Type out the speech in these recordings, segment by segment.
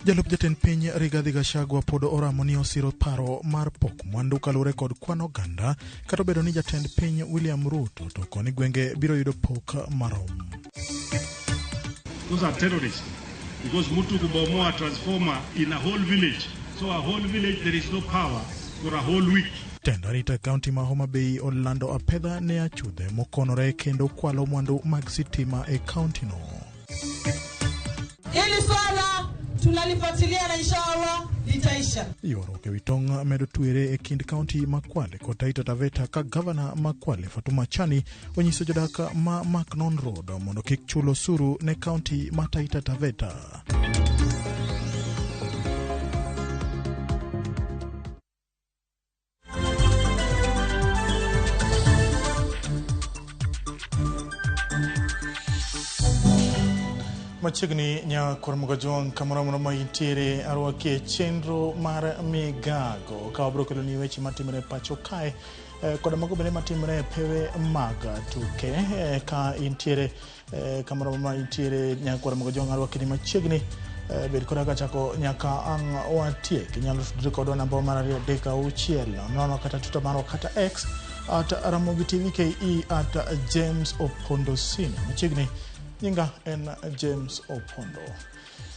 Jalup jatend piny Rigathi Gachagua pod oramo ni osiro paro mar pok mwandu kaluwore kod kwan oganda kata obedo ni jatend piny William Ruto to koni gwenge biro yudo pok marom. Those are terrorists because mtu kubomoa transformer in a whole village. So a whole village there is no power for a whole week. Tend arita e kaunti ma Homa Bay olando apedha ne achudhe mokonore kendo kwalo mwandu mag sitima e kauntino. Hili swala tunalifuatilia na inshallah litaisha. Ywaruok ewi tong' medo twere e kind kaunti ma Kwale kod Taita Taveta ka gavana ma Kwale Fatuma Chani onyiso jodak ma Macnon Road mondo kik chul osuru ne kaunti ma Taita Taveta. Machiegni nyakwar Mugajwang' kamoro amora ma intiere arwaki e chenro mar migago ka wabiro keloni weche matimore e pacho kae koda mago bende matimore e pewe mag tuke ka intiere kamoro ma intiere nyakwar Mugajwang' arwaki ni machiegni bed koda kachako nyaka ang' watiek. Inyalo tudri kodwa namba mar 2 3 6 0 kata Twitter marwa kata X at Ramogi TV KE at James Opondo Senior. Machiegni nyinga en James Opondo.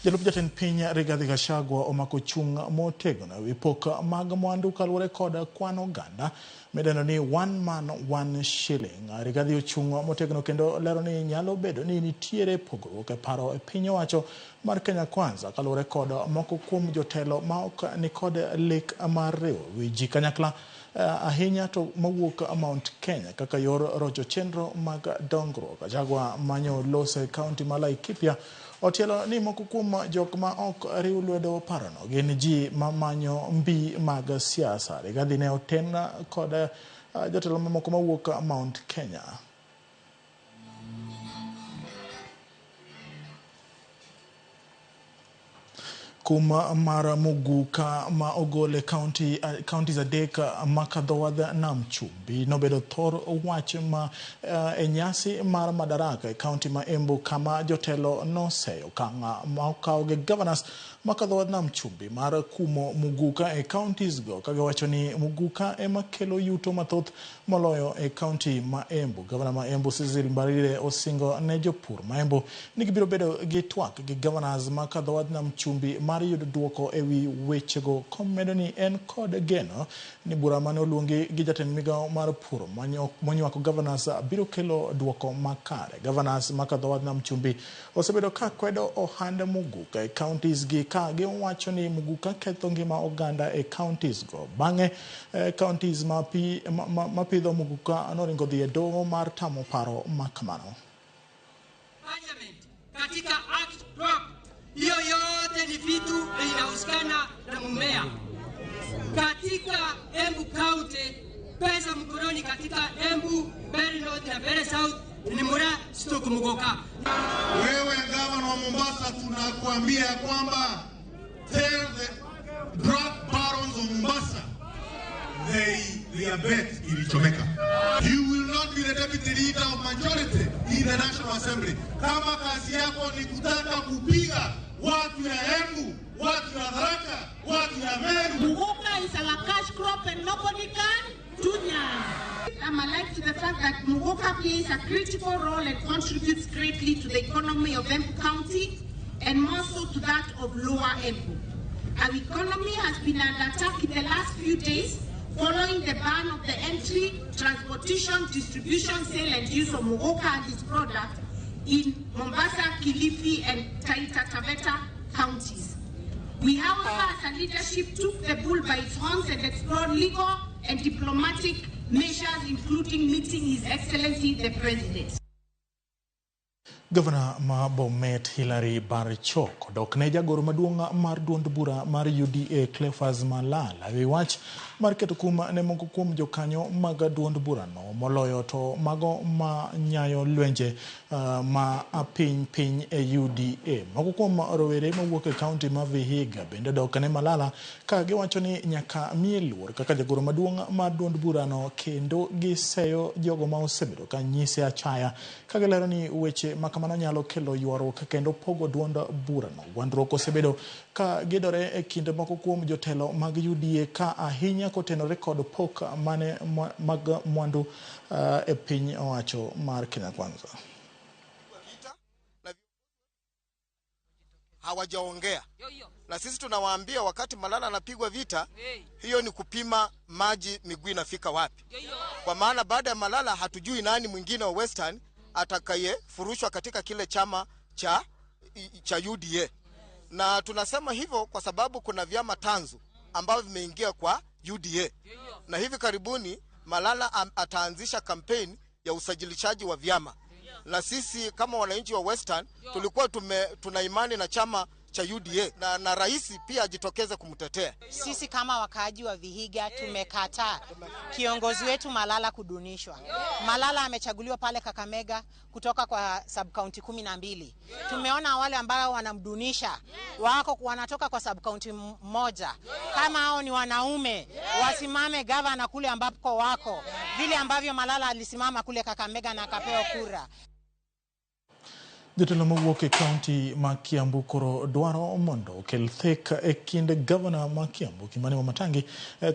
Jalup jatend piny Rigathi Gachagua omako chung' motegno ewi pok mag mwandu kaluwore kod kwan oganda midendo ni one man one shilling. Rigathi ochung' motegno kendo lero ni nyalo bedo ni nitiere pogruok e paro e piny owacho mar Kenya Kwanza kaluwore kod moko kuom jotelo ma ok nikod lek mar riwo wi ji kanyakla ahinya to mawuok Mount Kenya kaka yor rocho chenro mag dongruok. Gachagua manyo loso e kaunti ma Laikipia otielo ni moko kuom jok ma ok riw lwedo parono gin ji mamanyo mbi mag siasa. Rigathi ne oten kod jotelo mamoko mawuok Mount Kenya. Kum mar muguka ma ogol e kaunti counties adek makadho wadh nam chumbi nobedo thor wach ma e nyasi mar Madaraka e kaunti ma Embu kama jotelo noseyo okang' ma okaw gi governors makadho wadh nam chumbi mar kumo muguka e counties go kagiwacho ni muguka ema kelo yuto mathoth moloyo e kaunti ma Embu. Gavana ma Embu Cecil Mbarire osingo ne jopur ma Embu ni gibiro bedo gi twak gi governors ma kadho wadh nam chumbi mar yudo duoko e wi wechego komedo ni en kod geno ni bura mane oluongi gi jatend migawo mar pur monywako governors biro kelo duoko makare. Governors ma kadho wadh nam chumbi osebedo ka kwedo ohand muguka e counties gi ka giwacho ni muguka ketho ngima oganda e counties go. Bang'e counties ma pi, ma, ma, mapidho muguka noringo dhi e doho mar tamo paro ma kamano. Parliament katika Act Drop. Hiyo yote ni vitu inahusikana na mmea. Katika Embu County, pesa mkononi katika Embu, Mbeere North na Mbeere South ni Mura stroke Muguka. Wewe gavana wa Mombasa, tunakuambia kwamba tell the drug barons of Mombasa their bet ilichomeka. You will not be the deputy leader of majority in the National Assembly. Kama kazi yako ni kutaka kupiga watu ya Embu, watu ya Tharaka, watu ya Meru. Muguka is our cash crop and nobody can tunyas. I'm alive to the fact that Muguka plays a critical role and contributes greatly to the economy of Embu County and more so to that of Lower Embu. Our economy has been under attack in the last few days following the ban of the entry, transportation, distribution, sale and use of Muguka and its product in Mombasa, Kilifi and Taita Taveta counties. We, however, as a leadership, took the bull by its horns and explored legal and diplomatic measures, including meeting His Excellency the President. Gavana ma Bomet Hilary Barchok odok ne jagoro maduong' mar duond bura mar UDA Cleophas Malala ewi wach mar keto kum ne moko kuom jokanyo mag duond burano moloyo to mago ma nyayo lwenje ma piny piny e UDA. Moko kuom rowere mawuok e kaunti ma Vihiga bende dok ne Malala ka giwacho ni nyaka miye luor kaka jagoro maduong' mar duond burano kendo giseyo jogo ma osebedo ka nyise achaya ka gilero ni weche ma kamano nyalo kelo ywaruok kendo pogo duond burano. Gwandruok osebedo ka gidore e kind moko kuom jotelo mag UDA ka ahinya kotenore kod pok mane mag mwandu e piny owacho mar Kenya Kwanza. Hawajaongea na sisi tunawaambia, wakati Malala anapigwa vita, hiyo ni kupima maji miguu inafika wapi, kwa maana baada ya Malala hatujui nani mwingine wa Western atakayefurushwa katika kile chama cha UDA. Na tunasema hivyo kwa sababu kuna vyama tanzu ambavyo vimeingia kwa UDA, na hivi karibuni Malala ataanzisha kampeni ya usajilishaji wa vyama. Na sisi kama wananchi wa Western tulikuwa tuna imani na chama cha UDA na rais pia ajitokeze kumtetea. Sisi kama wakaaji wa Vihiga tumekataa kiongozi wetu Malala kudunishwa. Malala amechaguliwa pale Kakamega kutoka kwa sub-county 12. Tumeona wale ambao wanamdunisha wako wanatoka kwa sub-county moja. Kama hao ni wanaume, wasimame gavana kule ambapo wako, vile ambavyo Malala alisimama kule Kakamega na akapewa kura. Jotelo mawuok e kaunti ma Kiambu koro dwaro mondo okel thek e kind gavana ma Kiambu Kimani Wamatangi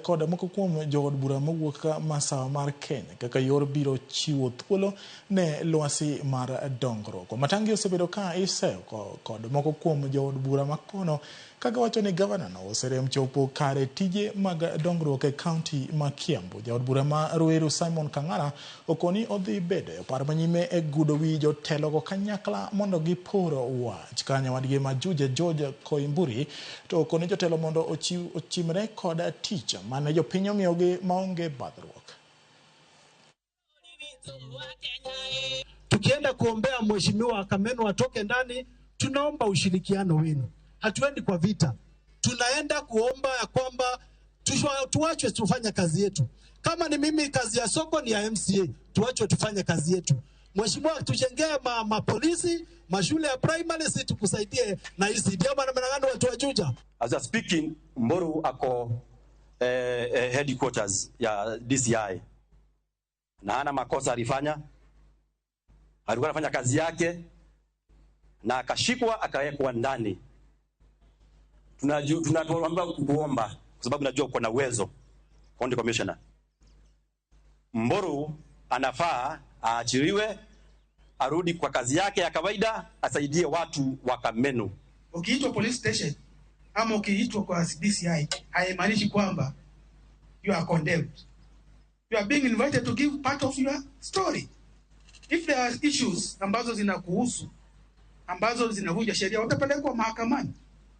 kod moko kuom jood bura mawuok masawa mar Kenya kaka yor biro chiwo thuolo ne lwasi mar dongruok. Wamatangi osebedo ka iseyo kod moko kuom jood bura makono ka giwacho ni gavana no oserem chopo kare tije mag dongruok e kaunti ma Kiambu. Jaod bura ma Ruiru Simon Kang'ara okoni odhi bedo e opar manyime e gudo wi jotelogo kanyakla mondo gipor wach. Ka nyawadgi ma Juja George Koimburi to okoni jotelo mondo ochimre kod tich mane jopiny omiyogi maonge badhruok. Tukienda kuombea mheshimiwa Kameno atoke ndani, tunaomba ushirikiano wenu. Hatuendi kwa vita, tunaenda kuomba ya kwamba tuachwe tufanye kazi yetu. Kama ni mimi kazi ya soko ni ya MCA, tuachwe tufanye kazi yetu. Mheshimiwa, tujengee mapolisi, mashule ya primary, si tukusaidie na ECD ama namna gani watu wa Juja. As I speaking, Mboru ako headquarters ya DCI. Na hana makosa alifanya. Alikuwa anafanya kazi yake na akashikwa akawekwa ndani. Tunatuomba kuomba kwa sababu najua uko na uwezo, County Commissioner. Mboru anafaa aachiliwe, arudi kwa kazi yake ya kawaida, asaidie watu wa Kameno. Ukiitwa police station ama ukiitwa kwa DCI haimaanishi kwamba you are condemned. You are being invited to give part of your story. If there are issues ambazo zinakuhusu, ambazo zinavunja sheria, utapelekwa mahakamani.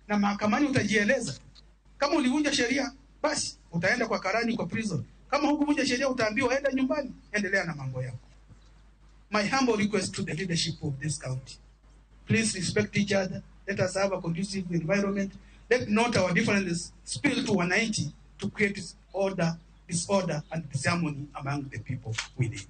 Na mahakamani utajieleza. Kama ulivunja sheria, basi utaenda kwa karani, kwa prison. Kama hukuvunja sheria, utaambiwa enda nyumbani, endelea na mambo yako. My humble request to the leadership of this county, please respect each other. Let us have a conducive environment. Let not our differences spill to wananchi to create order, disorder and disharmony among the people we lead.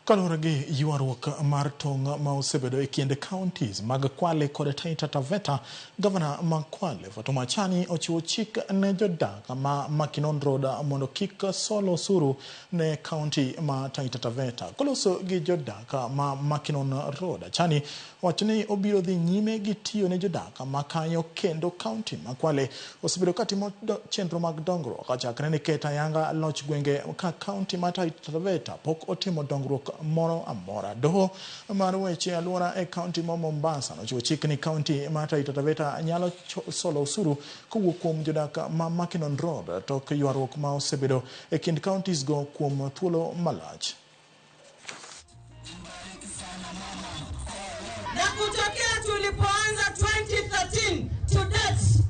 Kaluwore gi ywaruok mar tong' ma osebedo e kind counties mag Kwale kod Taita Taveta, gavana ma Kwale Fatuma Achani ochiwo chik ne jodak ma Makinon Road mondo kik sol osuru ne county ma Taita Taveta. Koloso gi jodak ma Makinon Road, Achani owacho ni obiro dhi nyime gi tiyo ne jodak ma kanyo kendo county ma Kwale osebedo katimo chenro mag dongruok chakre ne ket ayanga loch gwenge ka county ma Taita Taveta pok otimo dongruok moro amora. Doho mar weche alwora e kaunti ma Mombasa nochiwo chik ni kaunti ma Taita Taveta nyalo solo osuru kowuok kuom jodak ma Makinon Road tok ywaruok ma osebedo e kind counties go kuom thuolo malach. Na kutokea tulipoanza 2013 to date,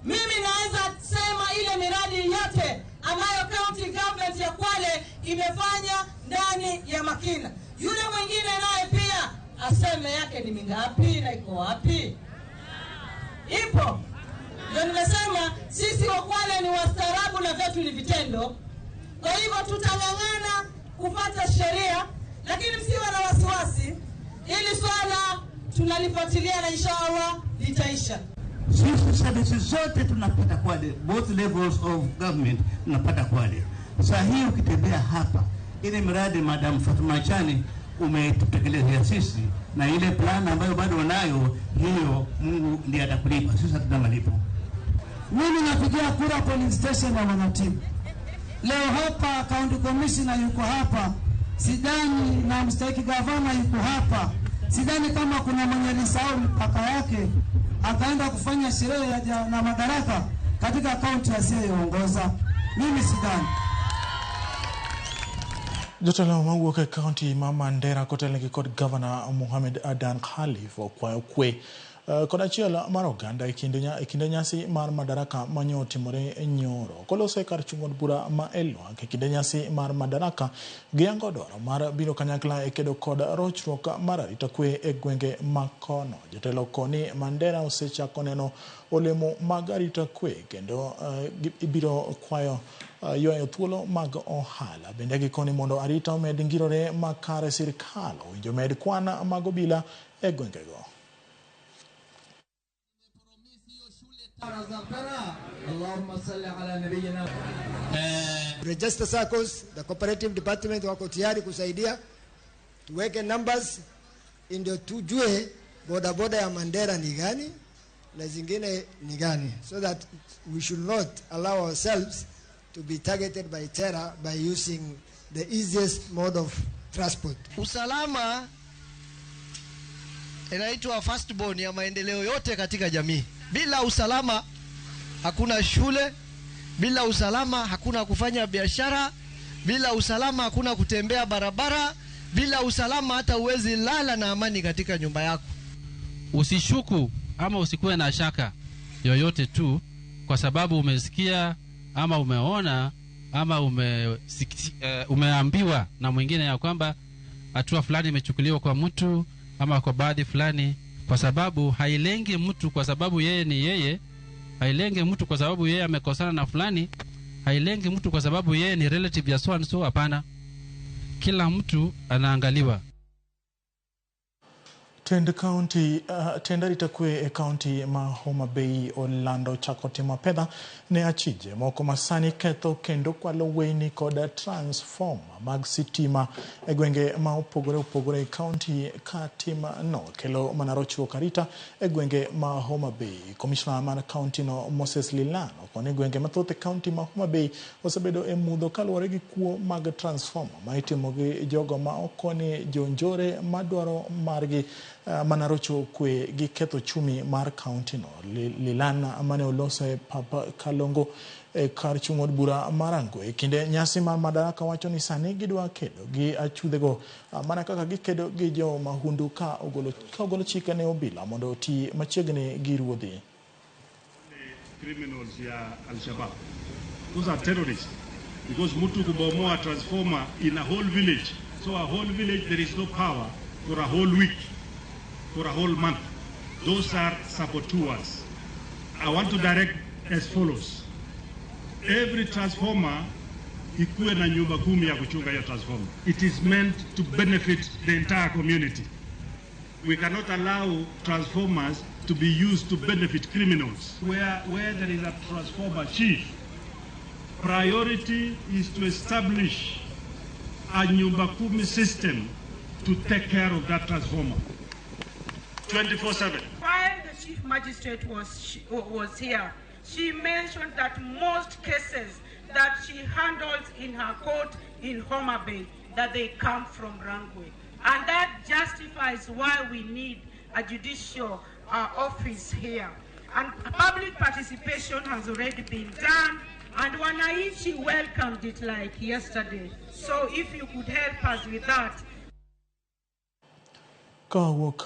mimi naweza sema ile miradi yote ambayo county government ya Kwale imefanya ndani ya Makina. Yule mwingine naye pia aseme yake ni mingapi na iko wapi? Ipo. Ndio nimesema sisi Wakwale ni wastaarabu na vyetu ni vitendo. Kwa hivyo tutang'ang'ana kupata sheria, lakini msiwe na wasiwasi, ili swala tunalifuatilia na inshallah litaisha. Sisi services zote tunapata Kwale, both levels of government tunapata Kwale. Saa hii ukitembea hapa, ile miradi Madam Fatuma Chani umetutekelezea sisi, na ile plan ambayo bado unayo hiyo, Mungu ndiye atakulipa, sisi hatuna malipo. Mimi napigia kura polling station ya Wanatimu. Leo hapa county commissioner yuko hapa, sidhani na mstahiki gavana yuko hapa, sidhani kama kuna mwenye alisahau mipaka yake akaenda kufanya sherehe na madaraka katika kaunti asiyoongoza. Mimi sidhani. Jotelo mawuok e kaunti ma Mandera kotelnegi kod gavana Mohamed Adan Khalif okwayo kwe kod achiel mar oganda e kinde nyasi mar madaraka manyo otimore nyoro. Koloso e kar chung' od bura ma Elwak e kinde nyasi mar madaraka, giyango dwaro mar biro kanyakla e kedo kod rochruok mar arita kwe e gwenge ma kono. Jotelo koni Mandera osechako neno olemo mag arita kwe kendo ibiro kwayo ywayo thuolo mag ohala. Bende gikoni mondo arita omed ngirore makare sirikal owinjo med kwan mag obila e gwengego. Register circles, the cooperative department wako tayari kusaidia. Tuweke numbers ndio tujue boda boda ya Mandera ni gani na zingine ni gani, so that we should not allow ourselves to be targeted by terror by using the easiest mode of transport. Usalama inaitwa firstborn ya maendeleo yote katika jamii. Bila usalama hakuna shule, bila usalama hakuna kufanya biashara, bila usalama hakuna kutembea barabara, bila usalama hata huwezi lala na amani katika nyumba yako. Usishuku ama usikuwe na shaka yoyote tu kwa sababu umesikia ama umeona ama umeambiwa na mwingine ya kwamba hatua fulani imechukuliwa kwa mtu ama kwa baadhi fulani, kwa sababu hailengi mtu kwa sababu yeye ni yeye, hailengi mtu kwa sababu yeye amekosana na fulani, hailengi mtu kwa sababu yeye ni relative ya so and so. Hapana, kila mtu anaangaliwa. Tend county tend arita kwe e county ma Homa Bay olando chako timo apedha ne achije moko masani ketho kendo kwalo weyni kod transformer mag sitima e gwenge ma opogore opogore e county ka tim no kelo mana rochruok arita e gwenge ma Homa Bay. Commissioner mar county no Moses Lilano koni gwenge mathoth e county ma Homa Bay osebedo e mudho kaluwore gi kuo mag transformer ma itimo gi jogo ma okoni jonjore madwaro margi mana rocho kwe gi ketho chumi mar county no. Lilana mane oloso e Papa Kalongo e kar chung' od bura mar Rangwe e kinde nyasi mar madaraka wacho ni sani gidwa kedo gi achudhego mana kaka gikedo gi jo mahundu ka ogolo chike ne obila mondo oti machiegni gi ruodhi. Criminals ya Al-Shabaab, those are terrorists, because mtu kubomoa transformer in a whole village, so a whole village there is no power for a whole week, for a whole month. Those are saboteurs. I want to direct as follows. Every transformer ikuwe na nyumba 10 ya kuchunga hiyo transformer. It is meant to benefit the entire community. We cannot allow transformers to be used to benefit criminals. Where there is a transformer chief, priority is to establish a nyumba 10 system to take care of that transformer. 24/7. While the chief magistrate was here, she mentioned that most cases that she handles in her court in Homa Bay, that they come from Rangwe. And that justifies why we need a judicial office here. And public participation has already been done, and Wananchi welcomed it like yesterday. So if you could help us with that. Kawuok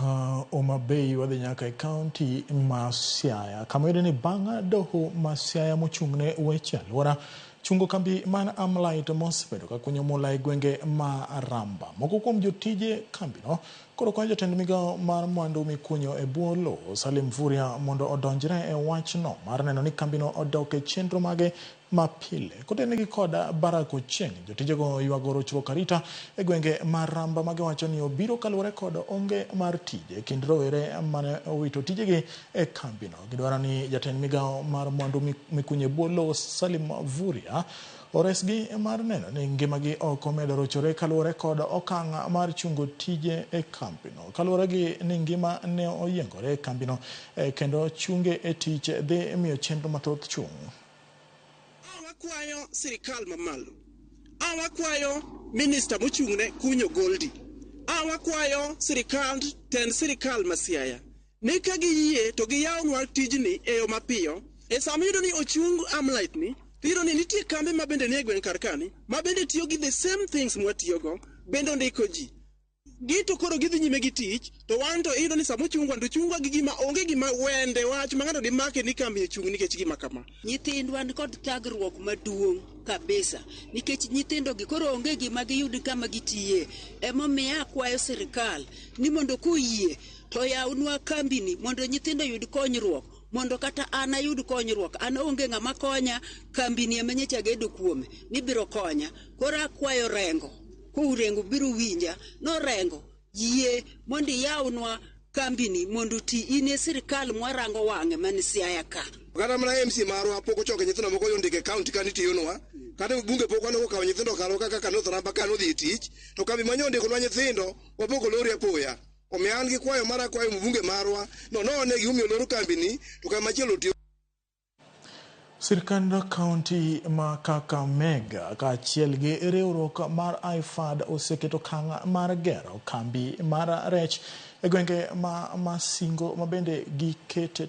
Homa Bay wadhi nyaka e kaunti ma Siaya kama iyudo ni bang' doho ma Siaya mochung'ne weche alwora chungo kambi mar Amlite mosebedo ka kunyo mula e gwenge ma Ramba. Moko kuom jotije kambino koro kwayo jatend migao mar mwandu mikunyo e bwo lowo Salim Mvurya mondo odonjre e wachno mar neno ni kambino odok e chenro mage mapile. Kotenegi kod Barack Ochieng', jotijego ywago rochruok arita e gwenge ma Ramba magiwacho ni obiro kaluwore kod onge mar tije kind rowere mane owito tijegi e kambino. Gidwaro ni jatend migao mar mwandu mikunyo e bwo lowo Salim Mvurya oresgi mar neno ni ngimagi ok omedo rochore kaluwore kod okang' mar chungo tije e kambino. Kaluwore gi ni ngima ne oyiengore e kambino kendo chunge e tich dhi miyo chenro mathoth chung'. Wakwayo sirikal mamalo, awakwayo minista mochung'ne kunyo goldi, awakwayo sirikand tend sirikal ma Siaya ni ka giyie to giyawnwa tijni e yo mapiyo. E sama iyudo ni ochung Amlite ni, iyudo ni nitie kambe ma bende nie gweng' kar kani ma bende tiyo gi the same things mwatiyogo, bende ondiko ji. Gi to koro gidhi nyime gi tich, to wan to iyudo ni sama ochungwa to ochungwa gi gima onge gima wende wach ma ng'ato dimake ni kambi ochung' nikech gima kama. Nyithindwa nikod thagruok maduong' kabisa nikech nyithindogi koro onge gima giyud kama gitiye. Emomiyo akwayo sirikal ni mondo koyie to yawnwa kambini mondo nyithindo oyud konyruok, mondo kata an ayud konyruok. An onge ng'ama konya, kambini ema nyocha agedo kuome ni biro konya. Koro akwayo Rengo, Kourengo biro winja, norengo yie mondo iyawnwa kambini mondo oti in e sirikal mwarango wang'e man Siaya ka. Kata mana MC marwa pok ochoke nyithindo moko ondike e county ka nitiyonwa. Kata bunge pok waneno kawo nyithindo karwa kaka North Ramba ka nodhi e tich, to kambi ma nondikonwa nyithindo wapok olori apoya. Omiyo an gi kwayo mar akwayo mbunge marwa no none gimomiyo oloro kambini to kama machielo otiyo. Sirkand kaunti ma Kakamega kaachiel gi riwruok mar IFAD oseketo okang' mar gero kambi mar rech e gwenge ma Masingo ma bende giketo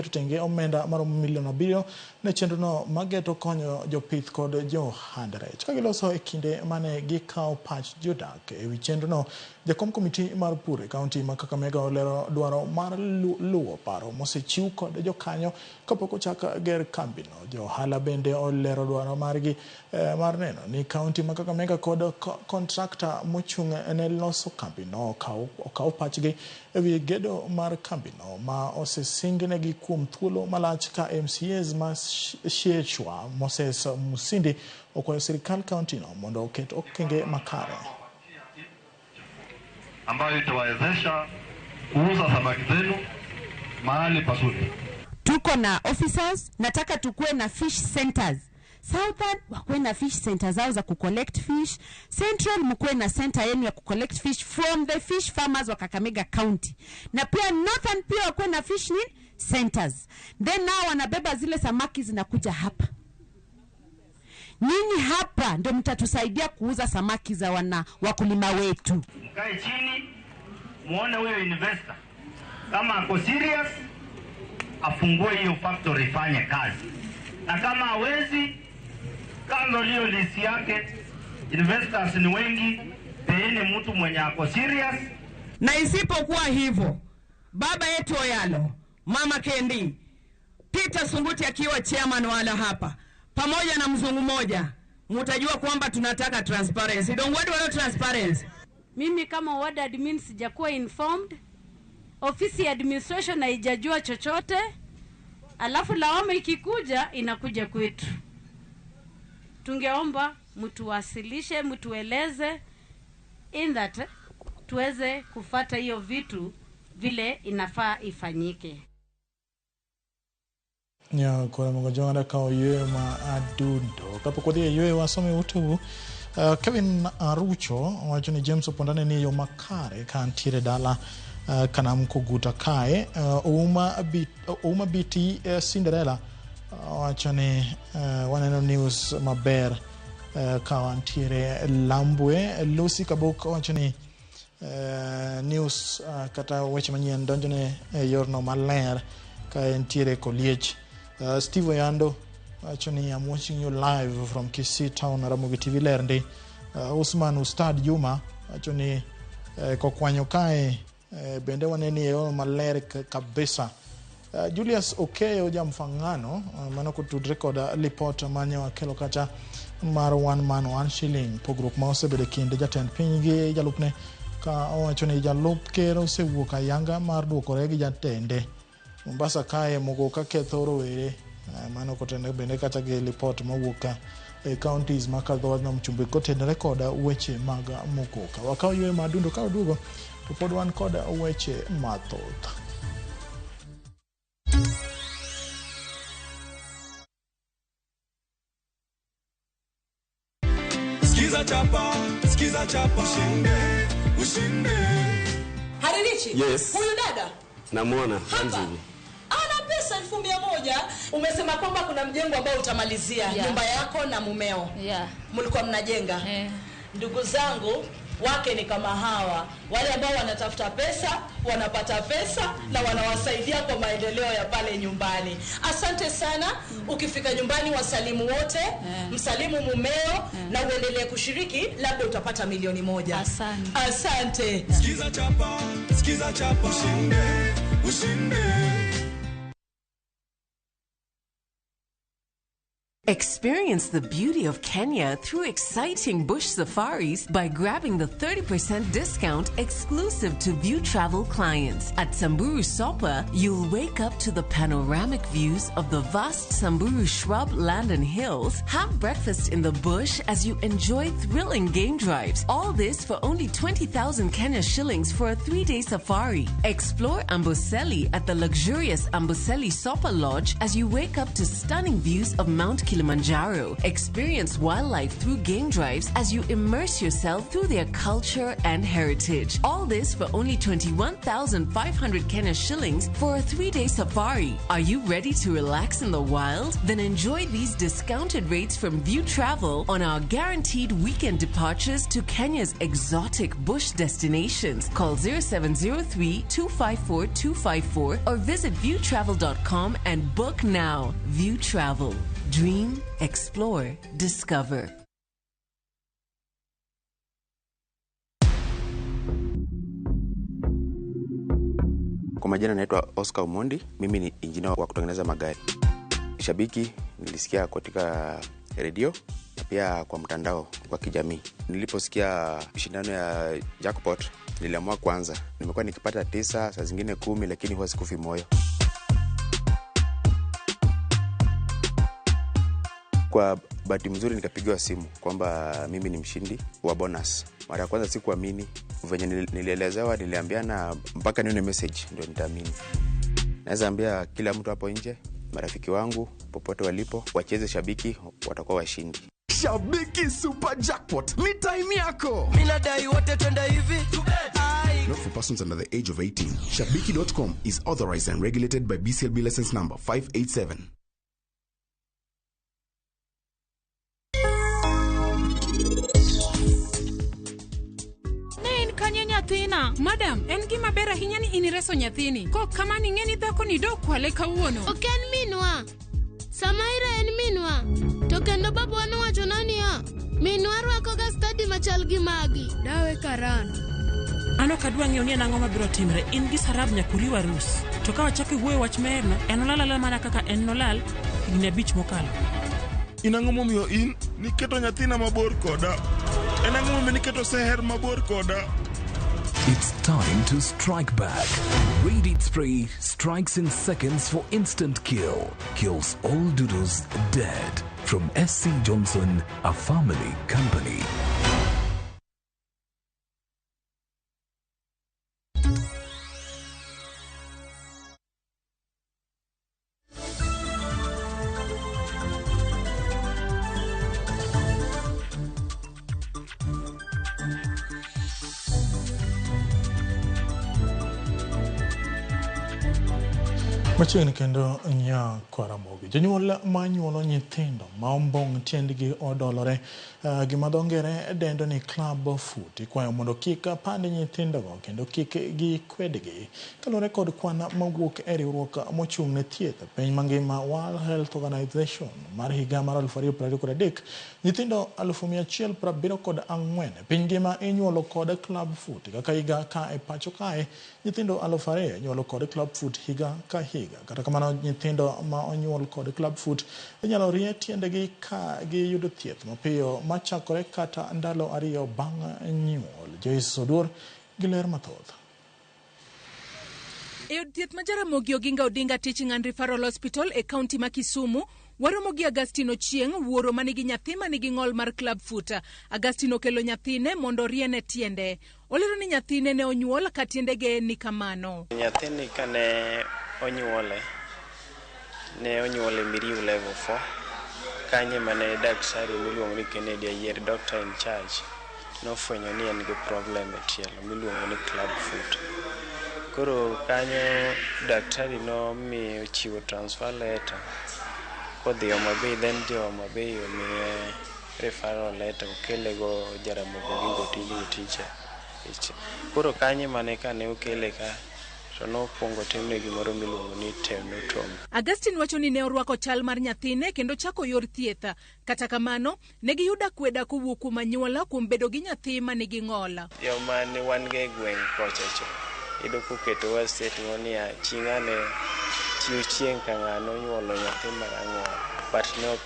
tenge omenda maromo milion 7 ne chenrono mageto konyo jopith kod johand rech. Ka giloso e kinde mane gikawo pach jodak e wi chenrono, jakom komiti mar pur e kaunti ma Kakamega olero dwaro mar luwo paro mosechiw kod jokanyo kapok ochak ger kambino. Jo ohala bende olero dwaro margi mar neno ni kaunti ma Kakamega kod kontrakta mochung' ne loso kambino okaw pachgi e wi gedo mar kambino ma osesingnegi kuom thuolo malach ka MCAs ma Shiechwa Moses Musindi okwayo sirikal kauntino mondo oket okenge makare ambayo itawawezesha kuuza samaki zenu mahali pazuri. Tuko na officers, nataka tukue na fish centers. Southern wakuwe na fish center zao za kucollect fish. Central mkuwe na center yenu ya kucollect fish from the fish farmers wa Kakamega County. Na pia Northern pia wakuwe na fish centers. Then now wanabeba zile samaki zinakuja hapa. Nyinyi hapa ndio mtatusaidia kuuza samaki za wana wakulima wetu. Mkae chini muone huyo investor kama ako serious afungue hiyo factory ifanye kazi, na kama hawezi, kando hiyo lisi yake. Investors ni wengi, peeni mtu mwenye ako serious. Na isipokuwa hivyo, baba yetu Oyalo, mama Kendi, Peter Sunguti akiwa chairman wala hapa, pamoja na mzungu moja, mtajua kwamba tunataka transparency. Don't worry about transparency. Mimi kama ward admin sijakuwa informed. Ofisi ya administration haijajua chochote. Alafu lawama ikikuja inakuja kwetu. Tungeomba mtuwasilishe, mtueleze in that tuweze kufata hiyo vitu vile inafaa ifanyike. Ya kwa mgonjwa kao yeye ma adundo. Kapok wadhi e yweyo wasome uteu. Kevin Arucho wacho ni James Opondane ni yo makare ka ntiere dala kanam Koguta kae. Ouma BT Cinderella wacho ni waneno news maber ka wantiere Lambwe. Lucy Kabuk wacho ni news kata weche manyien donjone e yorno maler ka entiere Koliech. Steve Oyando wacho ni I'm watching you live from Kisii Town, Ramogi TV ler ndi. Usman Ustad Juma wacho ni kokwanyo kae bende waneni e yorno maler kabisa. Julius Okeyo Jamfang'ano mano kotudre kod lipot mane wakelo kacha mar one man one shilling, pogruok ma osebedo e kind jatend piny gi jalupne ka owacho ni jalup ker osewuok ayanga mar duokore gi jatende. Mombasa kae moko ka ketho rowere, mano kotenore bende kata gi lipot mawuok ka e counties ma kadho wadh nam chumbi kotenore kod weche mag mukoka. Wakaw yweyo mar dundo ka waduogo to pod wan kod weche mathoth. Skiza chapa, skiza chapa, ushinde, ushinde. Haririchi. Yes. Huyu dada Namuona Hapa. Anjili. Ana pesa 1,100. Umesema kwamba kuna mjengo ambao utamalizia nyumba yako na mumeo. Mlikuwa mnajenga. Ndugu zangu wake ni kama hawa, wale ambao wanatafuta pesa, wanapata pesa na wanawasaidia kwa maendeleo ya pale nyumbani. Asante sana. Ukifika nyumbani wasalimu wote, msalimu mumeo na uendelee kushiriki, labda utapata 1,000,000. Asante. Asante. Skiza chapa, skiza chapa, ushinde, ushinde. Experience the beauty of Kenya through exciting bush safaris by grabbing the 30% discount exclusive to View Travel clients. At Samburu Sopa, you'll wake up to the panoramic views of the vast Samburu shrub land and hills, have breakfast in the bush as you enjoy thrilling game drives. All this for only 20,000 Kenya shillings for a 3-day safari. Explore Amboseli at the luxurious Amboseli Sopa Lodge as you wake up to stunning views of Mount Kilimanjaro. Experience wildlife through game drives as you immerse yourself through their culture and heritage. All this for only 21,500 Kenya shillings for a 3-day safari. Are you ready to relax in the wild? Then enjoy these discounted rates from View Travel on our guaranteed weekend departures to Kenya's exotic bush destinations. Call 0703 254 254 or visit viewtravel.com and book now. View Travel. Dream, explore, discover. Kwa majina naitwa Oscar Omondi, mimi ni injinia wa kutengeneza magari. Shabiki nilisikia katika redio na pia kwa mtandao wa kijamii. Niliposikia shindano ya jackpot niliamua kuanza. Nimekuwa nikipata 9, saa zingine 10, lakini huwa sikufi moyo. Kwa bahati mzuri nikapigiwa simu kwamba mimi ni mshindi wa bonus. Mara ya kwanza sikuamini, venye nilielezewa, niliambiana mpaka nione message ndio nitaamini. Naweza ambia kila mtu hapo nje, marafiki wangu popote walipo, wacheze Shabiki, watakuwa washindi. Shabiki Super Jackpot ni time yako. Mimi nadai wote twende hivi. Not for persons under the age of 18. Shabiki.com is authorized and regulated by BCLB license number 587. Nyathina. Madam, en gima ber ahinya ni inireso nyathini. Kok kamano ing'e ni dhako ni dok kwale kawuono. Ok en minwa. Samaira en minwa. To kendo babwa nowachona niya, minwa rwakoga stadi machal gi magi. Dawe karan. An ok adwa ng'eyo ni en ang'o mabiro timre. In gi Sarab nyaka uriw arus. To ka wachako iwuoyo wach maherno, en olal alala mana kaka en nolal higni 5 mokalo. In ang'o momiyo in niketo nyathina mabor koda? En ang'o momiyo niketo Seher mabor koda? It's time to strike back. Raid Spray strikes in seconds for instant kill. Kills all doodles dead. From SC Johnson, a family company. Machiegni kendo nya Kwaramogi. Jonyuol ma nyuolo nyithindo ma ombong' tiendgi odolore Gima dho ngere dendo ni club foot. Ikwayo mondo kik pand nyithindogo kendo kik gikwedgi. Kaluwore kod kwan mawuok e riwruok mochung' ne thieth piny mangima World Health Organization mar higa mar 2023, nyithindo 174 piny ngima inyuolo kod club foot. Kaka higa ka e pacho kae, nyithindo 2000 inyuolo kod club foot higa ka higa. Kata kamano, nyithindo ma onyuol kod club foot inyalo rie tiendegi ka giyudo thieth mapiyo machakore kata ndalo 2 bang' nyuol. Joyce Oduor gi ler mathoth. E od thieth ma Jaramogi Oginga Odinga Teaching and Referral Hospital e kaunti ma Kisumu, waromo gi Agustino Chieng', wuoro manigi nyathi manigi ng'ol mar club foot. Agustino okelo nyathine mondo oriene tiende. Olero ni nyathine ne onyuol ka tiendege ni kamano. Nyathini kane onyuole, ne onyuole Miriu level 4. Kanye mane daktari miluongo ni Kennedy Ayier, doctor in charge, nofwenyo ni en gi problem e tielo miluongo ni club foot. Koro kanyo daktari nomiyo chiwo transfer letter kodhi Homa Bay, then jo Homa Bay omiye referral letter okelego Jaramogi Oginga Odinga Teacher. Koro kanyo mane kane okele ka to nokwongo timne gimoro miluongo ni tenotomy. Augustine wacho ni ne orwako chal mar nyathine kendo chako yor thieth. Kata kamano, ne giyudo akweda kowuok kuom anyuola kuom bedo gi nyathi ma nigi ng'ol. Joma ne wan go e gweng' kochacho iyudo koketowa statement niya chi ng'ane chi Ochieng' ka ng'ane onyuolo nyathi marang'ol, but ne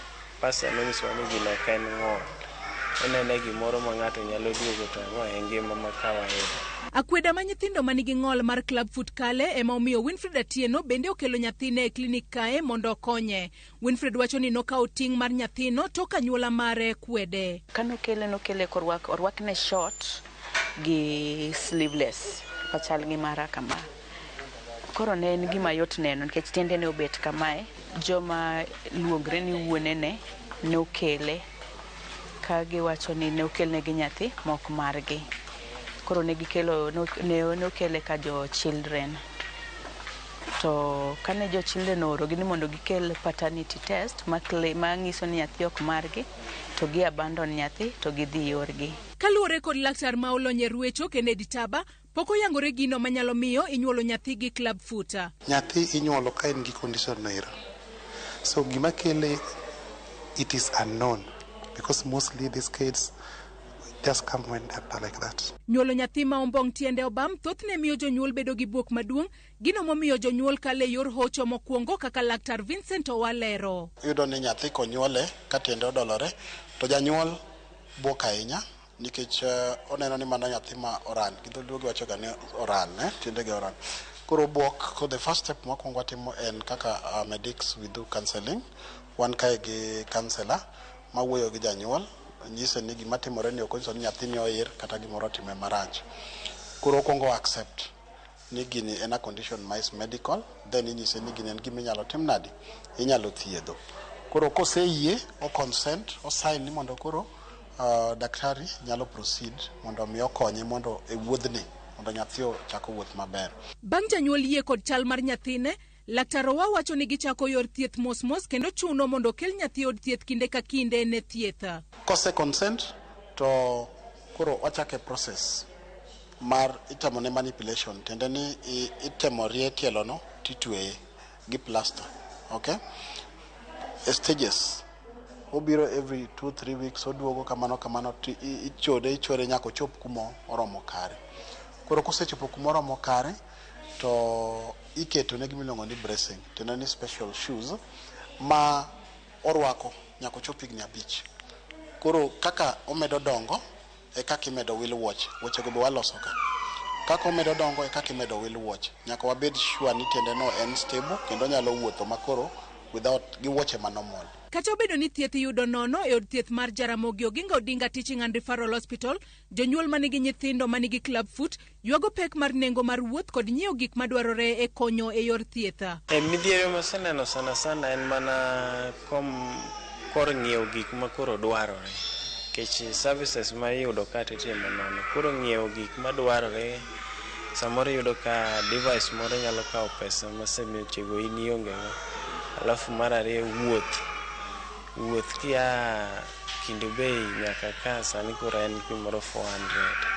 pastor nonyisowa ni gino ok en ng'ol, onene gimoro ma ng'ato nyalo duogo to ang'o e ngima ma kawaida. Akweda ma nyithindo manigi ng'ol mar club foot kale ema omiyo Winfred Atieno bende okelo nyathine e klinik kae mondo okonye. Winfred wacho ni nokawo ting' mar nyathino tok anyuola mare kwede. Kanokele nokele korwak orwakne short gi sleeveless machal gi mara kama. Koro ne en gima yot neno nikech tiende ne obet kamae. Joma luongre ni wuonene nokele ka giwacho ni ne okelnegi nyathi mok margi. Koro ne gikelo ne okele ka jo children. To kane jo children oorogi ni mondo gikel paternity test manyiso ni nyathi ok margi, to gi abandon nyathi to gidhi yorgi. Kaluwore kod laktar ma olony e ruecho Kennedy Taba, pok oyangore gino manyalo miyo inyuolo nyathi gi club foot. Nyathi inyuolo ka en gi condition no ero. So gima kele, it is unknown because mostly these kids just come when they are like that. Nyuolo nyathi ma ombong' tiende obam thothne miyo jonyuol bedo gi buok maduong', gino momiyo jonyuol kale yor hocho mokwongo kaka laktar Vincent Owalero. Iyudo ni nyathi konyuole ka tiende odolore to janyuol buok ahinya nikech oneno ni mano nyathi ma oran. Gi dholuo giwacho ga ni oran, tiende gi oran. Koro buok, so the first step mokwongo watimo en kaka medics we do counseling. Wan kae gi counselor mawuoyo gi janyuol, nyise ni gima timore ni ok onyiso ni nyathini oir kata gimoro otime marach. Koro okwongo accept ni gini en a condition ma is medical, then inyise ni gini en gima inyalo tim nadi, inyalo thiedho. Koro koseyie, o consent, o sign ni mondo koro daktari nyalo proceed mondo mi okonye mondo e wuodhni mondo nyathi ochak wuoth maber. Bang' janyuol yie kod chal mar nyathine, laktar Owa wacho ni gichako yor thieth mos mos kendo chuno mondo okel nyathi od thieth kinde ka kinde ne thieth. Kose consent to koro wachake process mar itemo ne manipulation, tiende ni itemo rie tielo no titweye gi plaster, okay? E stages obiro every 2-3 weeks oduogo kamano kamano ichode ichwere nyaka ochop kuma oromo kare. Koro kosechopo kuma oromo kare to iketo ne gima iluongo ni bracing, tiende ni special shoes ma orwako nyaka ochop higni 5. Koro kaka omedo dongo e kaka imedo wil wuoche, wuochego be waloso ka. Kaka omedo dongo e kaka imedo wil wuoche. Nyaka wabed sure ni tiende no en stable kendo onyalo wuotho makoro without gi wuoche ma normal. Kata obedo ni thieth iyudo nono e od thieth mar Jaramogi Oginga Odinga Teaching and Referral Hospital, jonyuol manigi nyithindo manigi club foot ywago pek mar nengo mar wuoth kod nyiewo gik madwarore e konyo e yor thieth. E midhiero maseneno sana sana en mana kor ng'iewo gik ma koro dwarore. Nikech services ma iyudo ka titimo nono. Koro ng'iewo gik madwarore samoro iyudo ka device moro nyalo kawo pesa ma sechego in ionge go. Alafu mar ariyo wuoth. Wuoth kia Kinde bei nyaka ka sani koro en gimoro 400.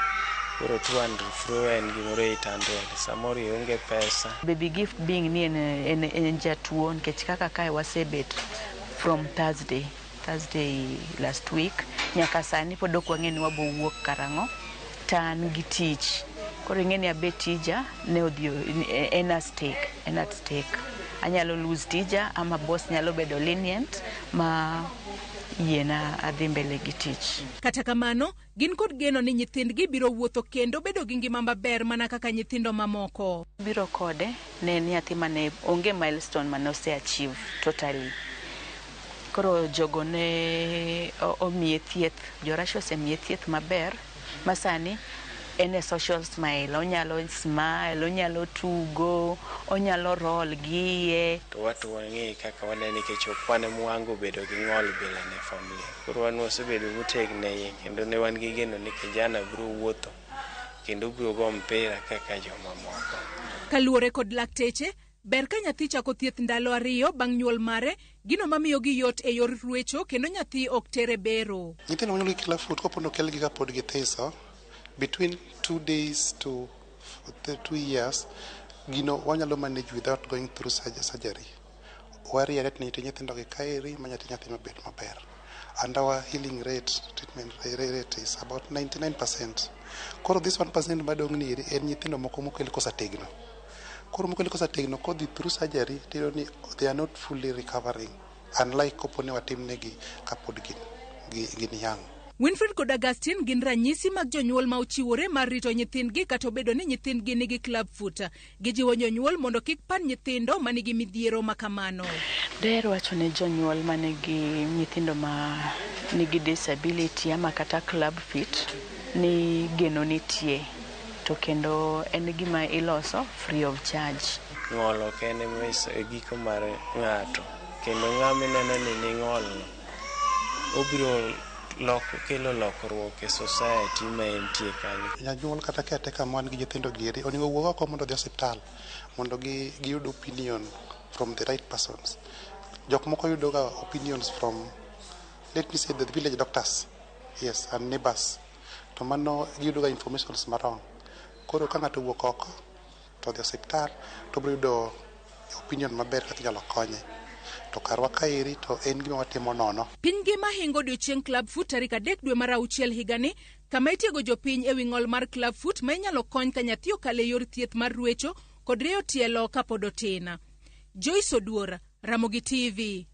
Koro 200 fro en gimoro 800. Samoro ionge pesa. Baby Gift being ni en jatuo, nikech kaka kae wasebet from Thursday last week nyaka sani pod ok wang'e ni wabo wuok karang'o. To an gi tich, koro ing'e ni abe tija ne odhi en a stake, en at stake. Anyalo lose tija ama boss nyalo bedo lenient ma yiena adhi mbele gi tich. Kata kamano, gin kod geno ni nyithindgi biro wuotho kendo bedo gi ngima maber mana kaka nyithindo mamoko. Biro kode ne en nyathi mane onge milestone mane ose achieve totally. Koro jogo ne omiye thieth, jo Russia osemiye thieth maber ma sani en e social smile, onyalo smile, onyalo tugo, onyalo roll gi iye. To wato wang'e kaka wanene nikech ok wan ema wango bedo gi ng'ol bila ne familia. Koro wan wasebedo motegno e iye kendo ne wan gi geno ni kijana biro wuotho kendo biro go mpira kaka jomamoko. Kaluwore kod lakteche, ber ka nyathi chako thieth ndalo 2 bang' nyuol mare, gino mamiyogi yot e yor ruecho kendo nyathi ok tere bero. Nyithindo monyuol gi clubfoot kopo nokelgi kapod githiso, between 2 days to 2 years, gino wanyalo manage without going through surgery. Wariere to nyithindo gi kaeri ma nyathi mabed maber. And our healing rate, treatment rate is about 99%. Koro this 1% madong' ni en nyithindo moko mokel kosetegno. Koro mokel kosetegno kodhi through surgery, tiyudo ni they are not fully recovering, unlike kopo ni watimnegi kapod gin young. Winfred kod Augustine gin ranyisi mag jonyuol ma ochiwore mar rito nyithindgi kata obedo ni nyithindgi nigi club foot. Gijiwo jonyuol mondo kik pan nyithindo manigi midhiero ma kamano. Daher wacho ne jonyuol manigi nyithindo ma nigi disability ama kata club feet ni geno nitie, to kendo en gima iloso free of charge. Ng'ol ok en e giko mar ng'ato, kendo ng'ama ineno ni ni ng'olno obiro kelo lokruok e society ma entie kanyo. Janyuol kata caretaker man gi nyithindo gieri onego owuog oko mondo odhi osiptal mondo giyud opinion from the right persons. Jok moko yudo ga opinions from, let me say, the village doctors, yes, and neighbors. To mano giyudo ga informations ma wrong. Koro ka ng'ato owuok oko to odhi osiptal to obiro yudo opinion maber kaka inyalo konye. To karwa kaeri to en gima watimo nono. Piny ngima hingo odiochieng' club foot tarik 3 dwe mar 6 higani, kama itiego jopiny ewi ng'ol mar club foot ma inyalo kony ka nyathi okalo e yor thieth mar ruecho kod rieyo tielo kapod otin. Joyce Oduor, Ramogi TV.